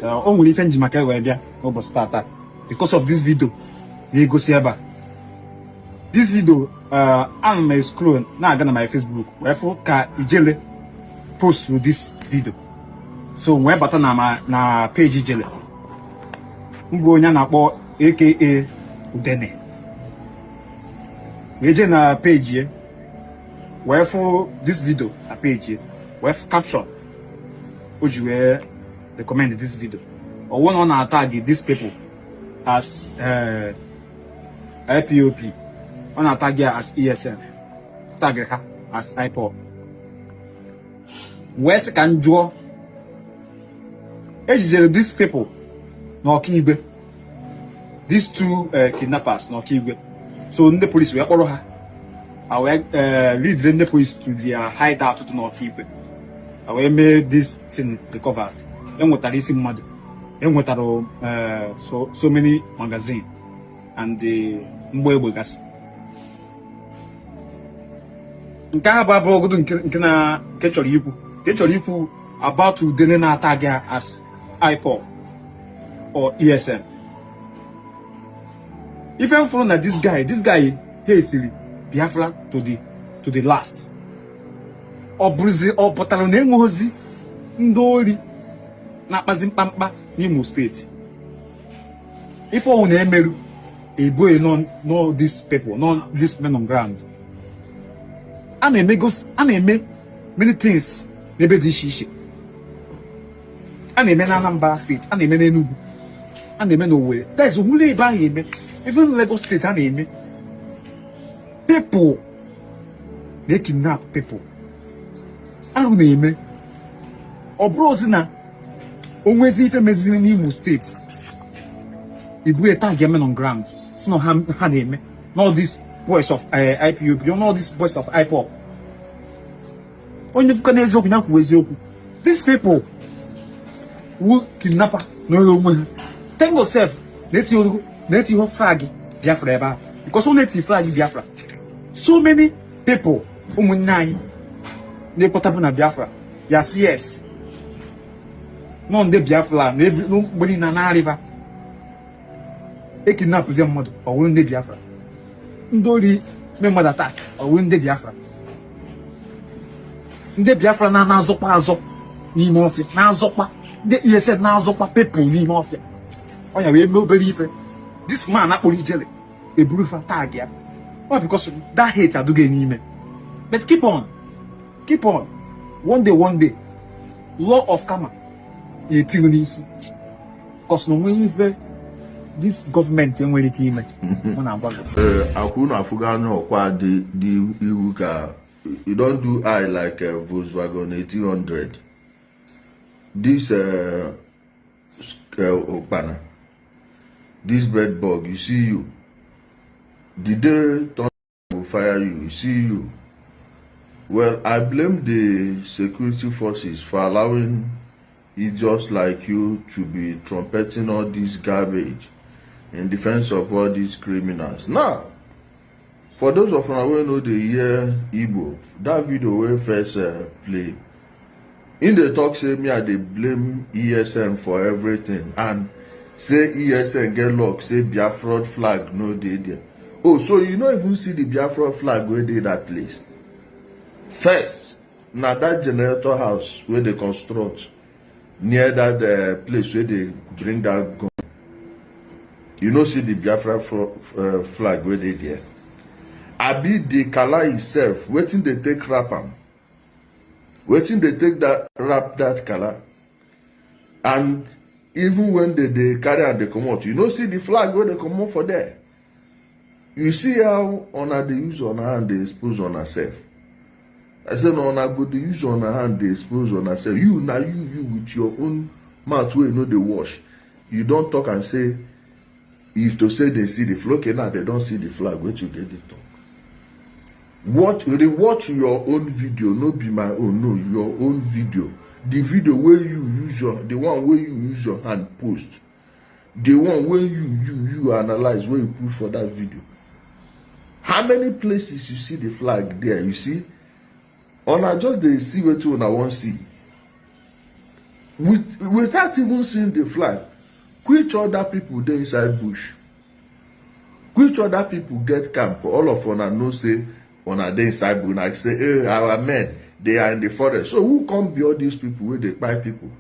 O nwere ife nji maka wee bịa n'ụbọchị tata because of this video na-egosi ebe a. This video, ana m scroll na-aga na my Facebook wee fụ ka Ijele post this video, so wee bata na ma na page Ijele mbụ, onye a na-akpọ aka Udene, wee jee na page ya wee fụ this video na page ya, wee fụ caption o ji wee recommend this video. Ọwụ na ọ na-atag these people as IPOB, ọ na-atag ya as ESN, tag ha as IPOB, wee sị ka m jụọ, ejidere these people n'Ọkaigwe, these two kidnappers n'Ọkaigwe. So ndị polisi wee kpọrọ ha, ha wee lead ndị polisi to their hideout dị n'Ọkaigwe, ha wee mee this thing recovered. Enwetara isi mmadụ, enwetara so many magazine and the mgba egbe gasị. Nke ahụ bụ abụọgodo nke na nke chọrọ ikwu about Udene na-ata gị as IPOB or ESN. Ife m fụrụ na this guy hatiri Biafra to the last. Ọ bụrụzi ọ pụtara na enweghịzi ndị ori na-akpazi mkpamkpa n'Imo Steeti. Ife ọnwụ na-emerụ eboye no these people, no these men on ground. A na-emegos, a na-eme many things n'ebe dị iche iche. A na-eme na Anambra Steeti, a na-eme n'Enugu, a na-eme n'Owerri. That is onwere ebe ahụ eme. Even Lagos Steeti a na-eme. People na-ekidnap people. Arụ na-eme. Ọ bụrụ ozi na onwezi ife meziri n'Imo Steeti, iburu tag men on ground si na ha na-eme not this voice of IPOB, not this voice of IPOB. Onye fụka n'eziokwu ya kwuo eziokwu. These people wu kidnapper na onwe ha. Thank God sef na-eti flag Biafra ebe ahụ, because ọ na-eti flag Biafra, so many people, ụmụnne anyị na-ekwetabụ na Biafra ya si yes nọ ndị Biafra na mgbe niile na-arịba ekidnapụzie mmadụ, ọ wụrụ ndị Biafra, ndị ori mee mmadụ attack, ọ wụrụ ndị Biafra, ndị Biafra na-azọkwa azọ n'ime ọfịa, na-azọkwa ndị ESN, na-azọkwa people n'ime ọfịa. Ọ ya wee mee obere ife this man akpọrọ Ijele eburu fa tag ya ọ because that hate adụghị n'ime. But keep on, keep on, one day, one day, law of karma ya etiwu n'isi, cause na onwe ife this gọọmenti enwere ike ime mụ na-agwa gị. Ee, akwụ na afụgo anya ọkwa dị ihu ka you don do eye like Volkswagen 1800. This Okpana, this bed bug, you see you, the day thunder will fire you, you see you. Well, I blame the security forces for allowing idiots like you to be trumpeting all this garbage in defense of all these criminals. Now, for those of una wey no dey hear Igbo, that video wey first play, im dey talk say me I dey blame ESN for everything and say ESN get luck say Biafra flag no dey there. Oh, so you no even see the Biafra flag wey dey that place? First, na that generator house wey dey construct near that place wey dey bring that gun, you no see the Biafra flag wey dey there? Abi the kala itself, wetin dey take wrap am, wetin dey take that wrap that kala? And even when they dey carry am dey comot, you no see the flag wey dey comot for there? You see how una dey use una hand dey expose una sef? I say na una go dey use una hand dey expose una sef. You na you with your own mouth wey you no dey wash, you don talk and say if to say they see the flag. Okay, now they don see the flag, wetin you get dey talk? What rewatch your own video, no be my own. No, your own video, the video wey you use your, the one wey you use your hand post, the one wey you analyse, wey you put for that video. How many places you see the flag there? You see, una just dey see wetin una wan see. Without even seeing the flag, which other people dey inside bush? Which other people get camp? All of una know say una dey inside bush. Like say, "Hey, our men, they are in the forest." So who come be all these people wey dey kpai people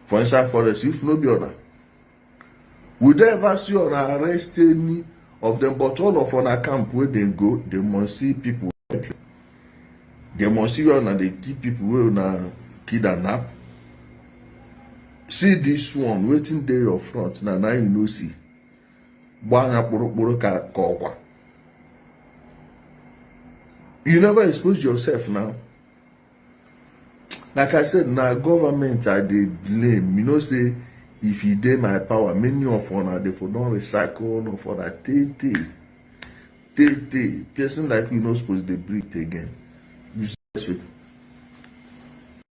for inside forest if no be una? We dey ever see una arrest any of them? But all of una camp wey dem go, they must see people. They must see where una dey kill people wey una kidnap. See this one, wetin dey your front na now you no see. Gbaa anya kpụrụkpụrụ ka ọkwa. You never expose yourself now. Like I said, na government I dey blame. You know say if e dey my power, many of una dey for don recycle all of una tey tey tey tey. Person like you no suppose dey breathe again. Useless people.